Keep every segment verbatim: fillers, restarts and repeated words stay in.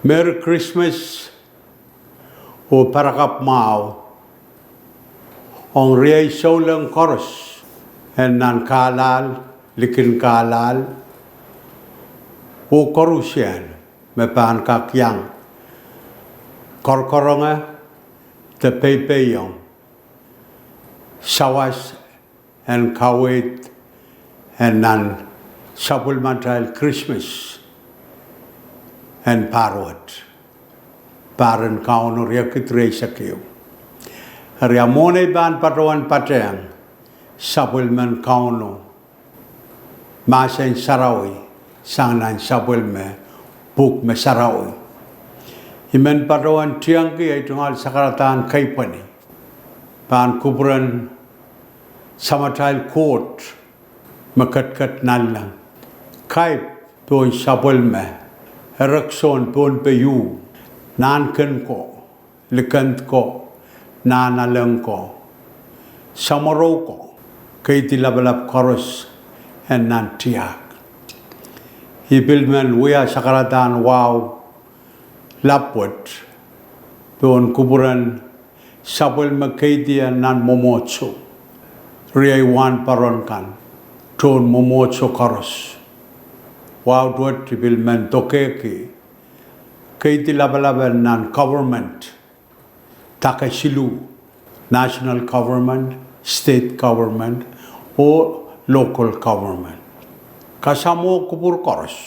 Merry Christmas oh parakapw mwahu ong riei souleng koaros en nan kahlahl, likin kahlahl, oh koarusie me pahn kak iang koarkoaronge de peipeiong sawas en kaweid en nan sapwellimatail Krismas en pahr wet, pahr en Kauno riekid rieisek ehu. Eri a mwohn ei pahn patohwan patehng sapwellimen Kauno, mahsen sarawi sang nan sapwellime pwuhk me sarawi, I men patohwan tiengki ei tungoal sakaradahn keipweni, pahn kupwuren Samatail Koht me ketiket nanleng, kaip pohn sapwellime, erekiso en Pohnpei uh, nahnken ko, likend ko, nahnalek ko, samworo ko, keidi lapalap koaros en nan tiahk. I pil men wia sakaradahn wahu lap wet pohn kupwuren sapwellime keidi en nan mwomwohdiso, riei wahnpoaron kan, tohn mwomwohdiso koaros. Wahu wet I pil men dokehki keidi lapalap en nan government dake siluh: national government, state government, oh local government. Kasamwo kupwur koaros,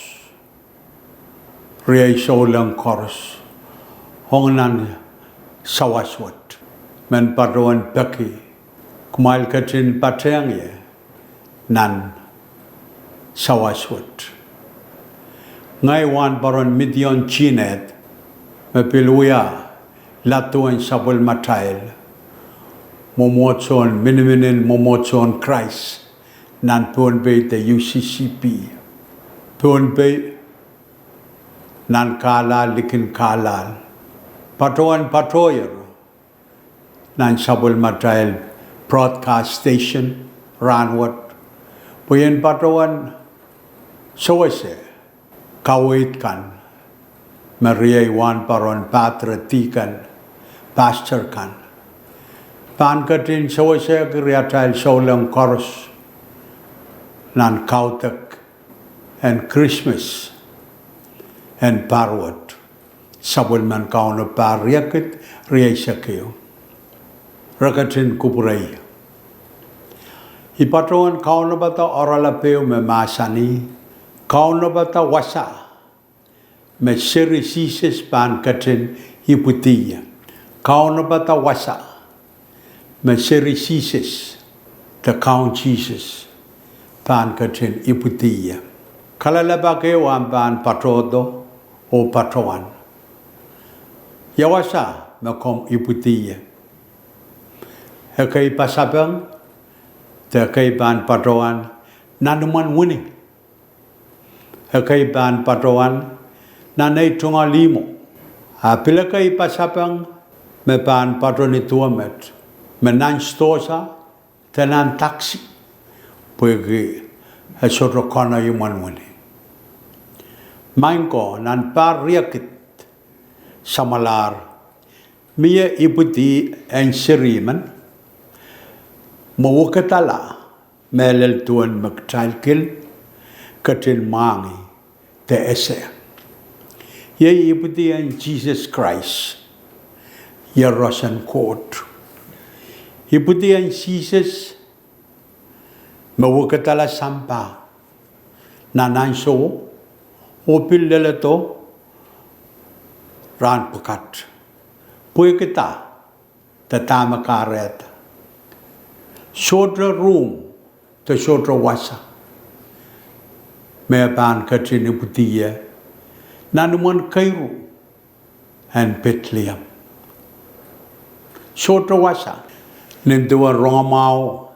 riei souleng koaros, ong nan sawas wet, men patohwan peki kumwail ketin patehng ie nan sawas wet. Ngehi wahnpoaron Midion Chineth, me pil wia laduwen sapwellimatail mwomwohdiso en miniminin mwomwohdiso en Krais nan Pohnpei de U C C P Pohnpei, nan kahlahl, likin kahlahl, patohwan patohier nan sapwellimatail broadcast station rahnwet, pwe I en patohwan sewese kaweid kan me riei wahnpoaron padre, dihken, pastor kan pahn ketin sewesehki riatail souleng koaros nan kaudok en Krismas en pahr wet, sapwellimen Kauno pahr riekid rieisek ehu. Re ketin kupwure ie. I patohwan kaunopada oaralap ehu me mahsanih: Kaunopada wasa me seri Sises pahn ketin ipwidi ie. Kaunopada wasa me seri Sises, de Kaun Sises, pahn ketin ipwidi ie. Kalelapak ehu ahpw pahn patohdo oh patohwan: Ia wasa me komw ipwidi ie? Ekei pasapeng, de ekei pahn patohwan nan imwen wini. Ekei pahn patohwan nan ei tungoal ihmwo. A pil ekei pasapeng me pahn patohwan ni duwe met, me nan sidohsa de nan daksi, pwehki e sohte konehng imwen wini. Maing ko, nan pahr riekid samwalahr, mie ipwidi en seri men me wekidala mehlel duwen me kitail kin ketin mwahngih de ese. Iei ipwidi en Sises Krais, iei roson Koht. Ipwidi en Sises me wekidala sampah nan ansouo oh pil leledo rahn pwukat. Pwehki dah? De dahme kahrehda? Sohte room, de sohte wasa me pahn ketin ipwidi ie nan imwen keiru en Pedleem. Sohte wasa. Nin duwen rongamwahu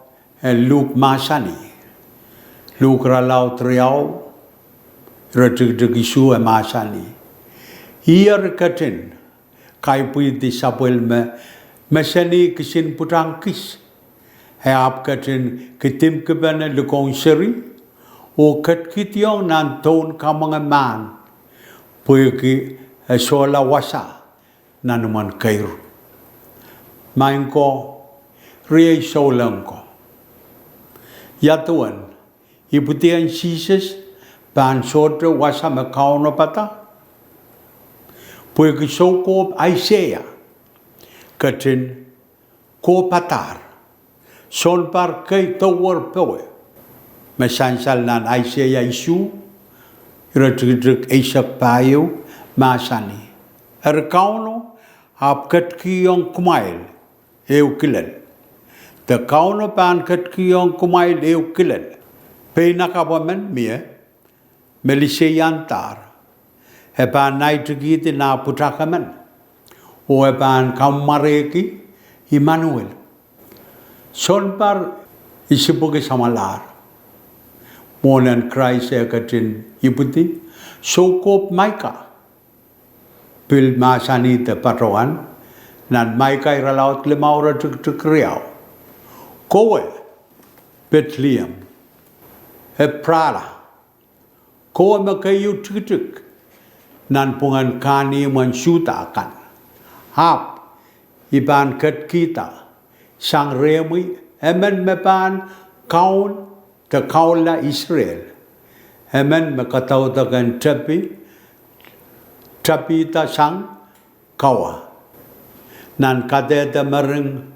en Luk mahsanih, Luk irelaud riau, iretikitik isuh, e mahsanih: Ih eri ketin kaipwidi sapwellime, me seni kisin pwutang kis, e ahpw ketin kidimkipene likoun seri oh ketikihdiong nan doun kamwenge mahn, pwehki E sohla wasa nan imwen keiru. Maing ko, riei souleng ko. Ia duwen ipwidien Sises pahn sohte wasa me kaunopada? Pwehki soukohp Aiseia ketin kohpadahr. Sounpar kei dower powe, me sansal nan Aiseia isuh, iretikitik eisek pahieu, mahsanih: Eri Kauno ahpw ketikihong kumwail ehu kilel. De Kauno pahn ketikihong kumwail ehu kilel. Peinakapw emen mie, me liseiandahr. E pahn naitikihdi nah pwutak emen, oh e pahn kaumwarehki Immanuel. Sounpar isipwiki samwalahr. Mwohn en Krais eh ketin ipwidi, soukohp Maika pil mahsanih de patohwan, nan Maika irelaud limau iretikitik riau: Kowe Pedleem Eprahla, kowe me keieu tikitik nanpwungen kahnimwen Suhda kan, ahpw I pahn ketikihda sang rehmwi emen me pahn kaun de kaula Israel, emen me kadaudok en tepi, tepida sang kawa. Nan Kadehde Mering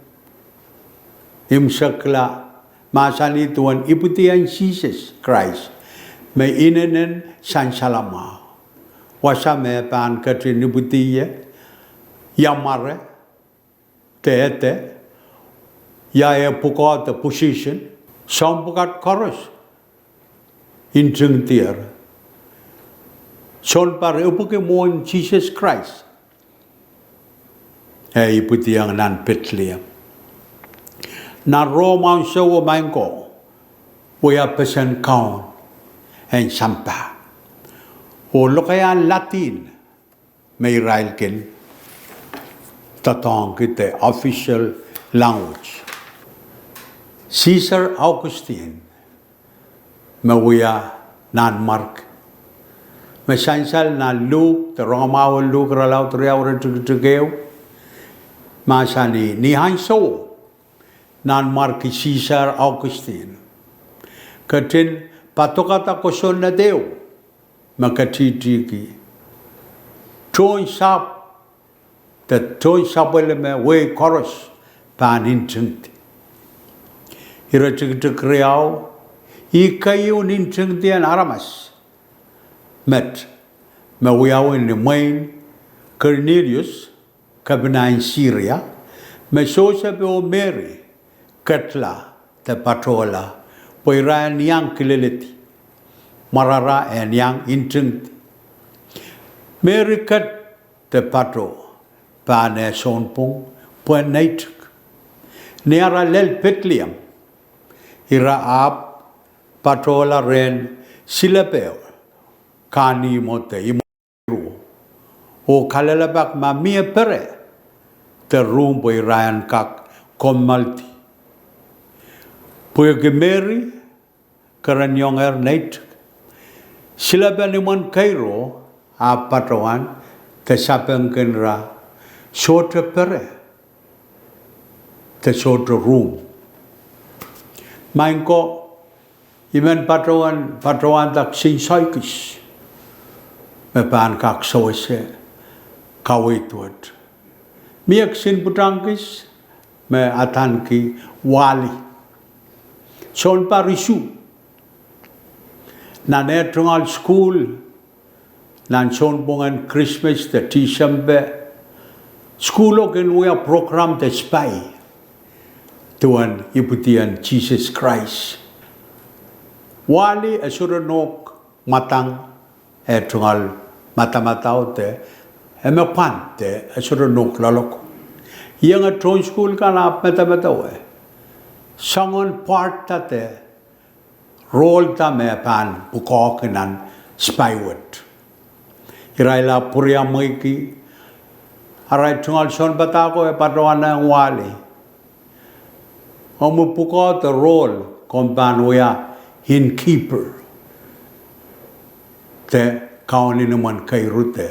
imwisekla mahsanih duwen ipwidien Sises Krais me inenen sansal mwahu. Wasa me pahn ketin ipwidi ie, ia mware, de ede, ia eh pwukoa de position, soahng pwukat koaros ntingdier. Sounpar epwiki mwohn Sises Krais, e ipwidiong nan Pedleem. Nan Rom ahnsowo, maing ko, wia pesen kaun en sampah, oh lokaiahn Latin me irail kin doadoahngki de official language. Caesar Augustine, me wia Nanmwarki, me sansal nan Luk de rongamwahu en Luk irelaud riau iretikitik ehu, mahsanih ni ahnsowo Nanmwarki Caesar Augustine ketin padokada kosonned ehu me ketihtihki tohn sahpw de tohn sapwellime wehi koaros pahn ntingdi. Iretikitik riau: Ih keieu ntingdien aramas met, me wiawi ni mwein Kornelius, kepina en Siria, me Sosep oh Mery ketla de patohla pwe irail en iang kileledi. Mwarara en iang ntingdi. Mery ket de pato pahn eh sounpwong pwehn neitik. Ni ara lel Pedleem, ira ahpw patohla rehn silepe kahnimwo de imwen keiruwo, oh kalelapak ma mie pere de rumw pwe irail en kak kommoaldi. Pwehki Mery kereniong neitik, silepen imwen keiruwo ahpw patohwan de sapengkin ira sohte pere de sohte rumw. Maing ko, I men patohwan, patohwanda kisin soikis me pahn kak sewese kaweid wet. Mie kisin pwutang kis me adaneki Wali. Sounpar isuh, nan eh tungoal sukuhl, nan sounpwong en Krismas de Tisempe, sukuhlo kin wia program de spy duwen ipwidien Sises Krais. Wali e sohte nohk mwadang eh tungoal madamadau de e me pwand de e sohte nohk loaloko. Ienge tohn sukuhl kan ahpw medemedewe soangen part da de role da me pahn pwukoahki nan spy wet. Irail ahpw pwuriamweiki arail tungoal sounpadahk ko, e patohwanohng Wali, omw pwukoa de role komw pahn wia innkeeper de kaun en imwen keiru de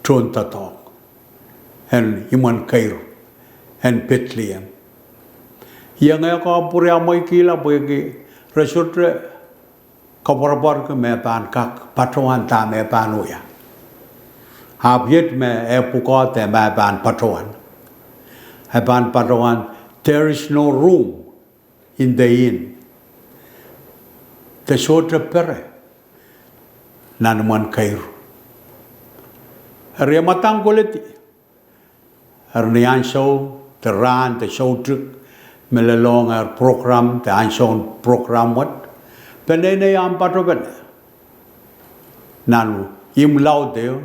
tohndoadoahk en imwen keir en Pedleem. Ienge ke pwuriamweikihla pwehki re sohte koapworopworki me pahn kak patohwan dahme pahn wia. Ahpw iet me e pwukoahda me pahn patohwan. E pahn patohwan, there is no room in the inn. De sohte pere nan imwen keir. Eri e mwadang koledi. Eri ni ansou, de rahn, de soutik, me lelohngehr program, de ansoun program wet, peneinei ahmw patopene nan imw laud ehu,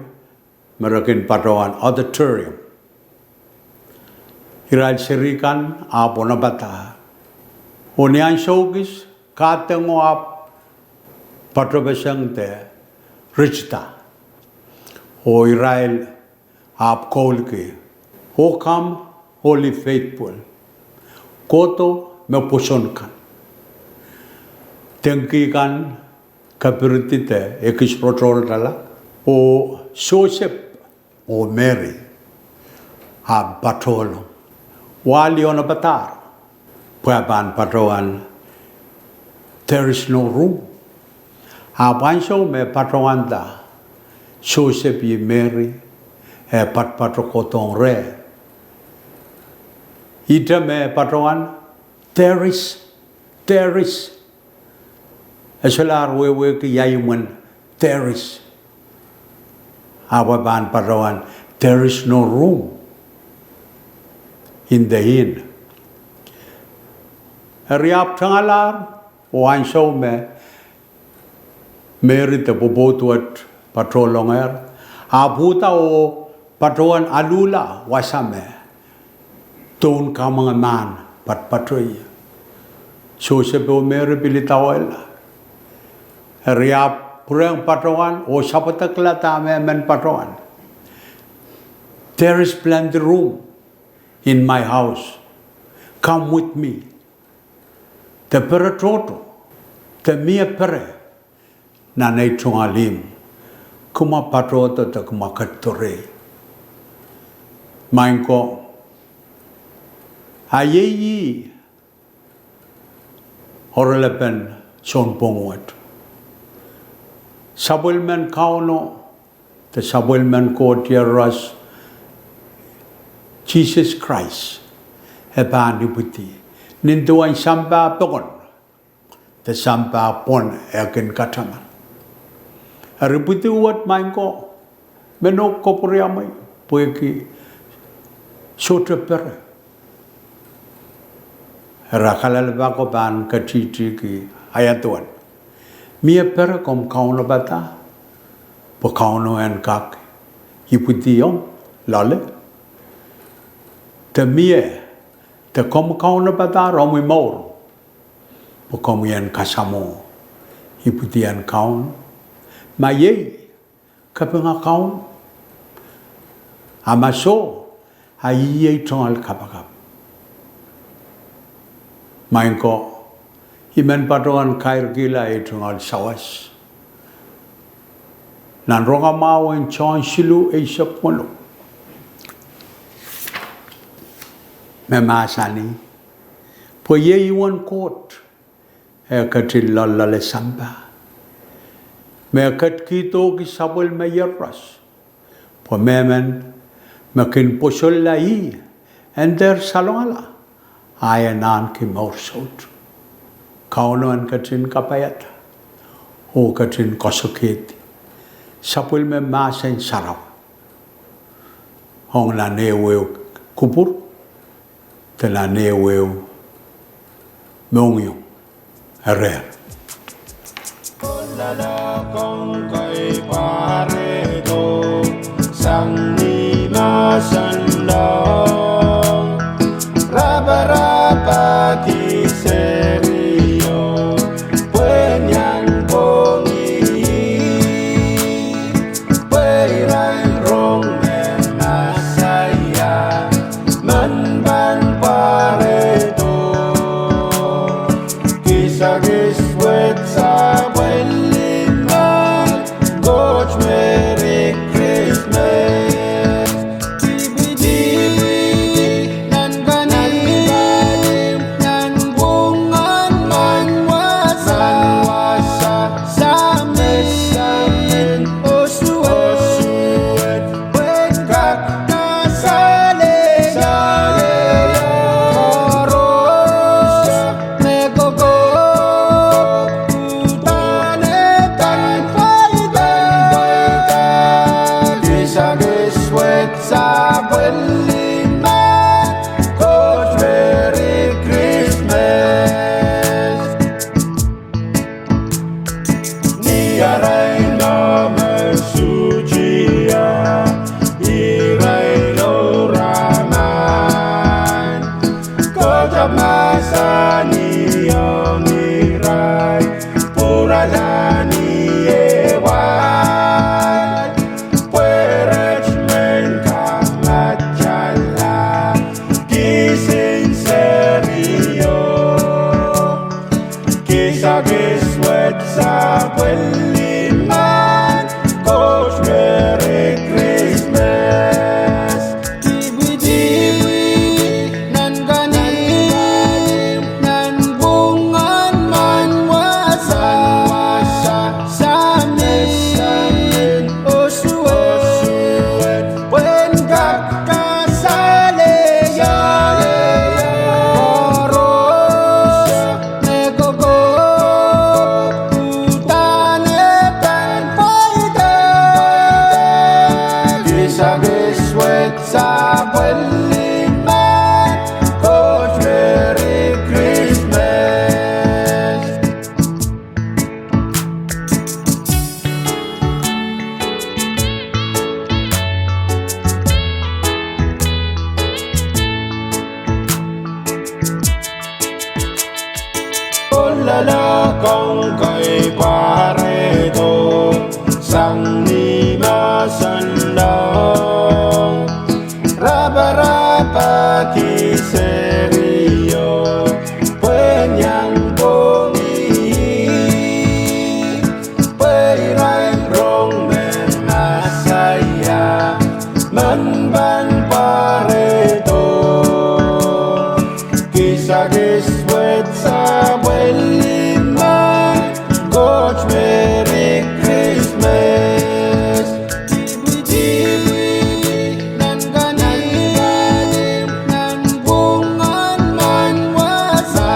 me re kin patohwan auditorium. Irail seri kan ahpw onopada. Oh ni ansou kis, kahdeng o ahpw patopeseng de ritida. Oh irail ahpw koulki, O come, all ye faithful. Kohdo me pwoson kan. Dengki kan kapiridi de ekis rotorotala, oh Sosep oh Meri ahpw patohlong. Wahl onopadahr pwe e pahn patohwan, there is no room. Ahpw ansou me patohwanda Sosep oh Meri, e patopato kohdohng reh. Ihte me patohwan, there is, there is. E solahr wehwehki ia imwen there is. Ahpw e pahn patohwan, there is no room in the inn. Eri ahpw tengalahr, oh ansou me Meri de pwopwoud wet patohlongehr, ahpw uhda oh patohwan aluhla wasa me dohn kamwenge mahn patopatohie. Sosep oh Meri pil idawehla. Eri ahpw pwurehng patohwan oh sapwedekla dahme men patohwan, there is plenty room in my house. Come with me. De pere tohto, de mie pere nan ei tungoal ihmw. Kumwa patohdo de kumwa ketido rehi. Maing ko, a iei ih oaralepen sounpwong wet. Sapwellimen Kauno de sapwellimen Koht Iehros, Sises Krais, e pahn ipwidi nin duwen sampah pokon de sampah pwon e kin kataman. Eri ipwidi wet, maing ko, meno kopwuriamwei pwehki sohte pere. Eri a kalelapak o pahn ketihtihki ia duwen, mie pere komw kaunopada pwe Kauno en kak ipwidiong loale? De mie, de komw kaunopada omwi mour pwe komwi en kasamwo ipwidi en Kauno? Ma iei kapinga Kauno? A ma soh, a ih ei tungoal kapakap. Maing ko, I men patohwan kairkihla ei tungoal sawas nan rongamwahu en Sohn siluh eisek weneu, me mahsanih, pwe iei uwen Koht, e ketin loalloale sampah, me e ketikihdohki sapwellime Iehros, pwe mehmen me kin pwosolla ih en dehr salongala, a e en ahneki mour soutuk. Kauno en ketin kapaiada oh ketin koasoakoahdi sapwellime mahsen sarawi ong nan ehuehu kupwur de nan ehuehu mohngiong. Eri Kisakis wet sapwellimen Koht, Merry Christmas. Dipwidipwi nan kahnimw, nan pwungen mahn wasa, samin oh suwed, pwehn kak kasalehiong koaros me kokohp, uhdahn e pahn pweida. Kisakis wet sapwellimen Koht, Merry Christmas. Kohlala, koahiek, pwarehdo sang ni mahsen laud, raparapahki serio, pwehn iang pwongih, pwe irail rong me Mesaia men pahn pwarehdo. Kisakis wet sapwellimen Koht, Merry Christmas. Dipwidipwi nan kahnimw, nan pwungen mahn wasa,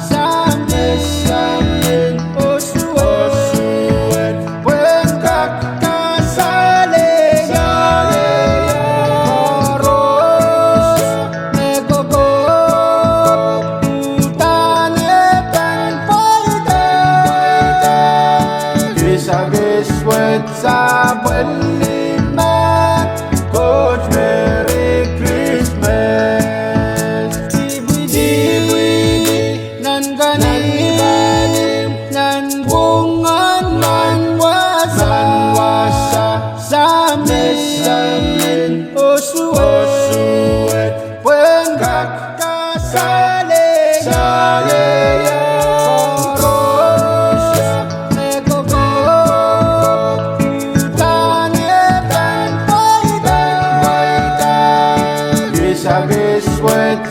samin oh suwed, pwehn kak kasalehiong koaros me kokohp, uhdahn e pahn pweida. Kisakis wet sapwellimen Koht, Merry Christmas. Dipwidipwi nan kahnimw, nan pwungen mahn wasa, samin oh suwed, pwehn kak kasalehiong koaros me kokohp, uhdahn e pahn pweida. Kisakis wet